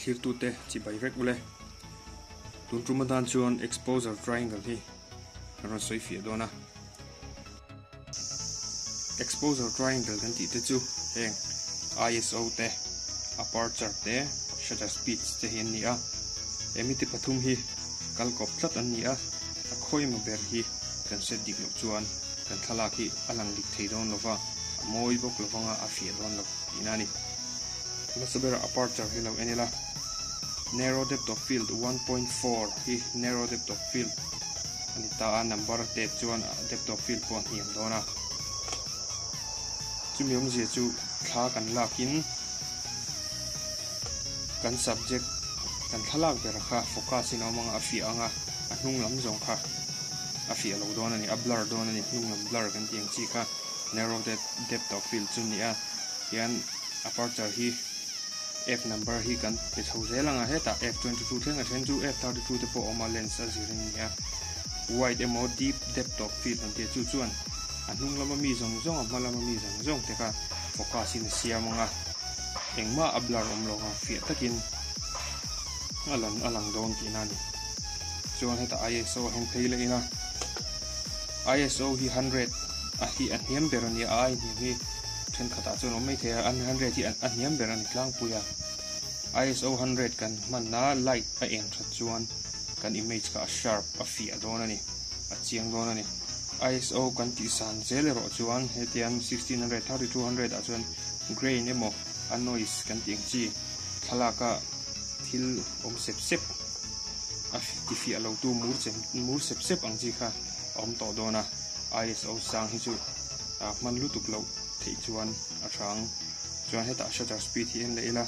Thirtute chibai vek ule. Tun tum atan chuan exposure triangle hi kan rawn sawi fiah dawn a. Exposure triangle kan tih te chu heng ISO te, aperture te, shutter speeds te hi an ni a. He mite pathum hi kal kawp tlat an ni a, a khawima ber hi kan set dik loh chuan kan thlalak hi a lang dik thei dawn lova, a mawi bawk lovanga a fiah dawn lo tihna a ni. Hmasa berah aperture hi lo en ila, narrow depth of field 1.4 hi narrow depth of field a ni ta a, number tet chuan depth of field pawh a hniam dawn a. Chumi awmzia chu thla kan lakin kan subject kan thlalak ber kha focus in a awm anga a fiah anga a hnung lam zawng kha a fiah lo dawn a ni, a blur dawn a ni, hnung lam blur kan tih ang chi kha narrow depth of field chu a ni a, hian aperture hi f number hi kan pe chho zel ang a, hetah f22 thleng a then chu f32 te pawh a awm a lens a zir in nia wide emaw deep depth of field an tia chu chuan a hnung lama mi zawng zawng a hma lama mi zawng zawng te kha focus in a siam ang a engmah a blur awm lo ang fiah takin a lan a lang dawn tihna a ni chuan hetah ISO a heng phei leh ina ISO hi 100 a hi a hniam ber a nia a ai hniam hi. Thenkhatah chuan awm mai thei a, an 100 hi a hniam ber a ni tlangpui a. ISO 100 kan hmanna light a eng that chuan kan image kha a sharp, a fiah dawn a ni, a chiang dawn a ni. ISO kan tih san zel erawh chuan hetiang 1600, 3200 ah chuan grain emaw a noise kan tih ang chi thlalaka thil awm sep sep a ti fiah lo tu mur chem mur sep sep ang chi kha a awm tawh dawn a. ISO sang hi chu hman lutuk loh theih chuan a tha ang. Chuan hetah shutter speed hi en leh ila,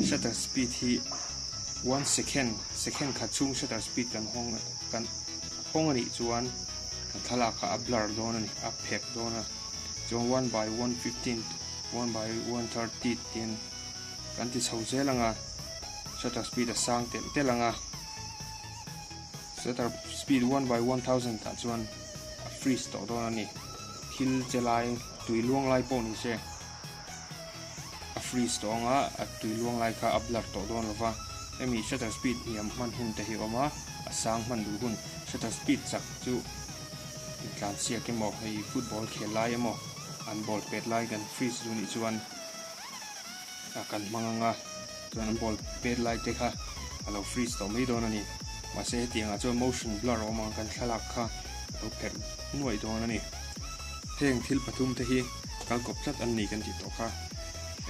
shutter speed hi one second, second khat chhung shutter speed kan hawng kan hawng a nih chuan kan thlalak kha a blur dawn a ni, a phek dawn a. Chuan one by 1:15, one by 1:30 tiin kan ti chho zel ang a, shutter speed a sang telh telh ang a. Shutter speed 1/1000 ah chuan a freeze tawh dawn a ni. Thil che lai, tui luang lai pawh ni se a freeze tawh ang a, a tui luang lai kha a blur tawh dawn lo va. Hemi shutter speed hniam hman hun te hi a awm a, a sang hman duh hun. Shutter speed chak chu intlan siak emaw, hei football khel lai emaw, an ball pet lai kan freeze duh nih chuan a kan hmang ang a, chuan an ball pet lai te kha a lo freeze tawh mai dawn a ni. Mahse hetiang ah chuan motion blur a awm ang kan thlalak kha a lo pherh nuaih dawn a ni. Heng thil pathum te hi kal kawp tlat an ni kan tih tawh kha.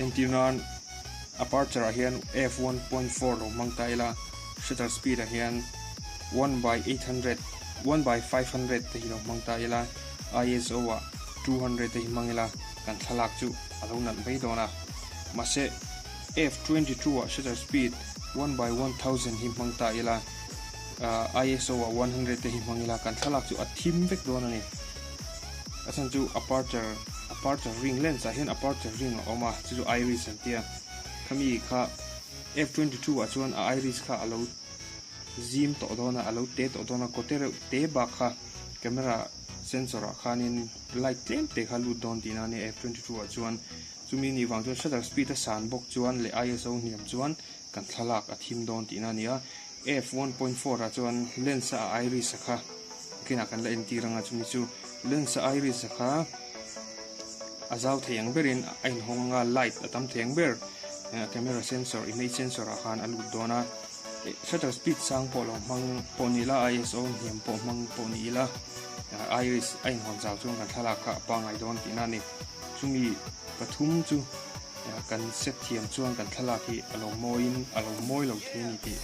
Entir nan aperture ah hian f1.4 lo hmang ta ila shutter speed ah hian 1/800, 1/500 te hi lo hmang ta ila ISO ah 200 te hi hmang ila kan thlalak chu a lo nalh mai dawn a. Mahse, F22 ah shutter speed 1/1000 hi hmang ta ila, ISO ah 100 te hi hmang ila kan thlalak chu a thim vek dawn a ni. A chhan chu aperture, aperture ring lens ah hian aperture ring a awm a, chu chu iris an tia. Khami kha F22 ah chuan a iris kha a lo zim tawh dawn a, a lo te tawh dawn a, kawte reuh te bak kha camera sensor ah khanin light tlem te kha lut dawn tihna a nia F22 ah chuan. Chumi nih vang chuan shutter speed a san bawk chuan leh ISO hniam chuan kan thlalak a thim dawn tihna a ni a. F1.4 ah chuan lens a iris a kha kinah kan la entir anga chumi chu lens a iris a kha a zau thei ang berin a inhawng anga light a tam thei ang ber camera sensor image sensor ah khan a lut dawn a. Shutter speed sang pawh lo hmang pawh ni ila ISO hniam pawh hmang pawh ni ila iris a inhawn zau chuan kan thlalak kha a pangngai dawn tihna a ni. Chumi pathum chu kan set thiam chuan kan thlalak hi a lo mawiin a lo mawi lo thei a ni tih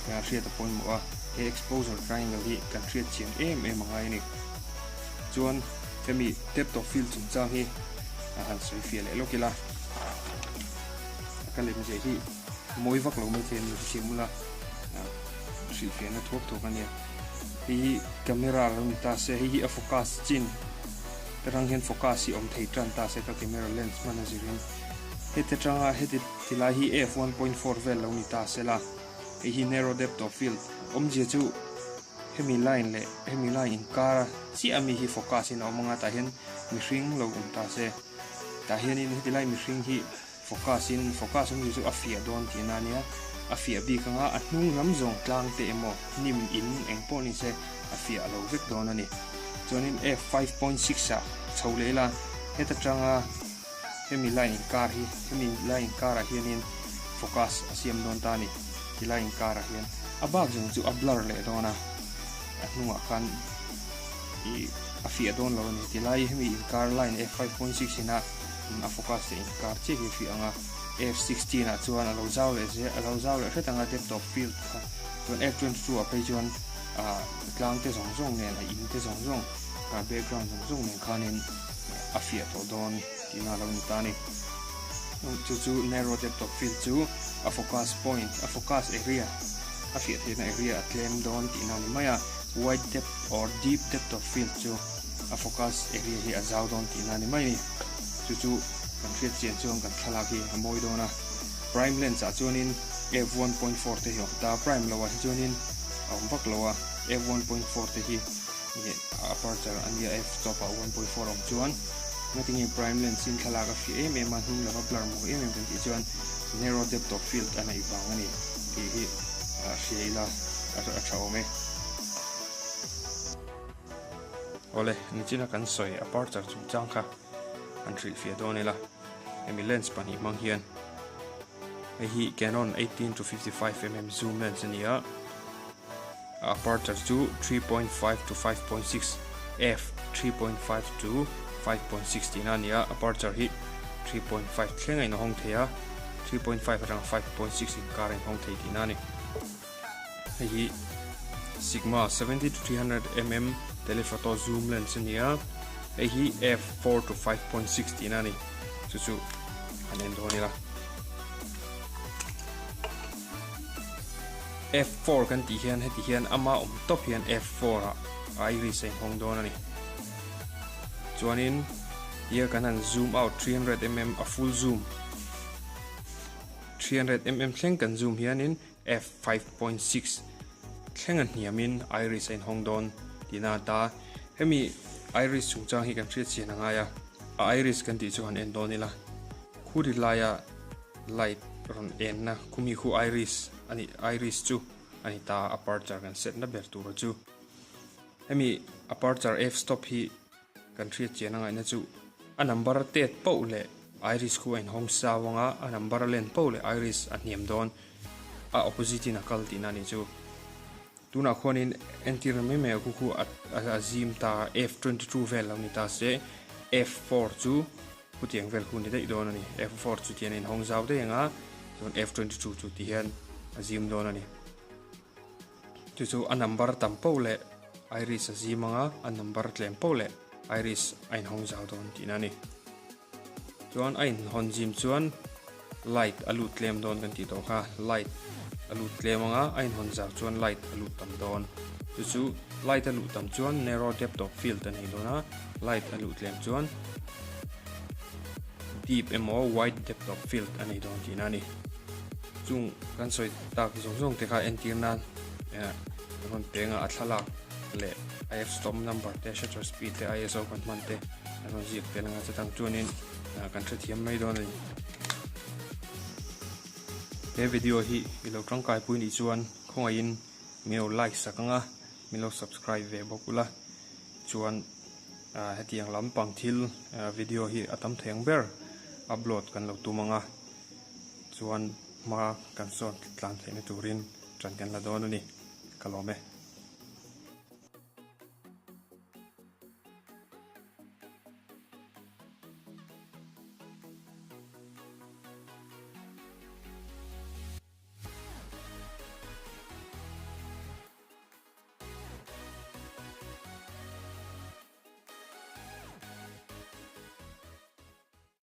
hriat a pawimawh a, he exposure triangle hi kan hriat chian em em a ngai a ni. Chuan hemi depth of field chungchang hi a han sawi fiah leh lawk ila, ka lemziah hi mawi vak lo mai thei a ni hriat mula hrilhfiahna thuak thuak a nia. Hei hi camera lo ni ta se, hei hi a focus chin. Terang hian focus hi awm thei tan ta se ka camera lens hman a zirin heti atanga heti tilai hi f 1.4 vel lo ni ta se la, hei hi narrow depth of field awmzia chu hemi line leh hemi line inkar chiah ami hi focus in a awm anga tah hian mihring lo awm ta se tah hianin heti lai mihring hi focus in focus awmzia chu a fiah dawn tihna ania. a fiah bik anga a hnung lam zawng tlang te emaw hnim in eng pawh ni se a fiah lo vek dawn a ni. Chuanin f5.6 ah chho leh ila heta tanga hemi line inkar hi hemi line inkarah hianin focus a siam dawn ta a ni. Ti lai inkarah hian a bak zawng chu a blur leh dawn a, a hnungah khan ih a fiah dawn lo a ni. Ti lai hemi inkar line f5.6 ina a focus leh inkar chiah hi a fiah ang a, f16 ah chuan a lo zau leh zel a lo zau leh hret ang a depth of field kha chuan f22 ah phei chuan ah tlang te zawng zawng nen a in te zawng zawng ah background zawng zawng nen khanin a fiah tawh dawn tihna a lo ni ta a ni. Chu chu narrow depth of field chu a focus point a focus area a fiah theihna area a tlem dawn tihna a ni mai a, wide depth or deep depth of field chu a focus area hi a zau dawn tihna a ni mai a ni. Chu chu kan hriat chian chuan kan thlalak hi a mawi dawn a, prime lens ah chuanin f1.4 te hi a awm ta, prime loh ah hi chuanin a awm vak lo a, f1.4 te hi ih aperture a nia f stop ah 1.4 a awm chuan ngatinge prime lens in thlalak a fiah em em a hnung lama blur mawi em em kan tih chuan narrow depth of field a neih vang a ni tih hi hria ila a tha awm e. Awle, nichina kan sawi aperture chungchang kha an hrilhfiah dawn ila hemi lens pahnih hmang hian hei hi Canon 18 to 55 mm zoom lens a ni a a aperture chu 3.5 to 5.6 f 3.5 to 5.6 tihna a ni a aperture hi 3.5 thleng a inhawng thei a 3.5 atang 5.6 inkar a inhawng thei tihna a ni. Hei hi Sigma 70 to 300 mm telephoto zoom lens a ni a, hei hi f 4 to 5.6 tihna a ni, chu chu han en dawn ila. F 4 kan tih hian heti hian ama awm tawp hian f 4 ah iris a inhawng dawn a ni. Chuanin tia kan han zoom out 300 mm a full zoom 300 mm thleng kan zoom hianin F 5.6 thleng a hniamin iris a inhawng dawn tihna a ta. Hemi iris chungchang hi kan hriat chian a ngai a, a iris kan tih chu han en dawn ila, khuri laia light rawn enna khumi khu iris a ni, iris chu a ni ta, aperture kan set na ber tura chu. Hemi aperture f stop hi Kan hriat chian a ngaihna chu a number a tet poh leh iris khu a inhawng sau ang a, a number a len poh leh iris a hniam dawn, a opposite in a kal tihna a nih chu. Tunah khuanin entirna mai mai ah khu khu a zim ta F22 vel lo ni ta se F4 chu khutiang vel khu ni daih dawn a ni. F4 chu tian a inhawng zau daih ang a, chuan F22 chu ti hian a zim dawn a ni. Chu chu a number tam poh leh iris a zim ang a, a number tlem poh leh iris a inhawng zau dawn tihna a ni. Chuan a inhawn zim chuan light a lut tlem dawn kan tih tawh kha, light a lut tlem ang a, a inhawn zau chuan light a lut tam dawn. Chu chu light a luh tam chuan narrow depth of field a nei dawn a, light a luh tlem chuan deep emaw wide depth of field a nei dawn tihna a ni. Chung kan sawi tak zawng zawng te kha entir nan eh rawn peng a a thlalak leh a f stop number te shutter speed te ISO kan hman te an rawn ziak tel anga chutang chuanin kan hrethiam mai dawn a ni. He video hi i lo tangkai pui nih chuan khawngaihin min lo like sak anga min lo subscribe ve bawk ula chuan hetiang lampang thil video hi a tam thei ang ber upload kan lo tum anga. Chuan hma kan sawn tlan theihna turin ṭan kan la dawn a ni. Ka lawm e.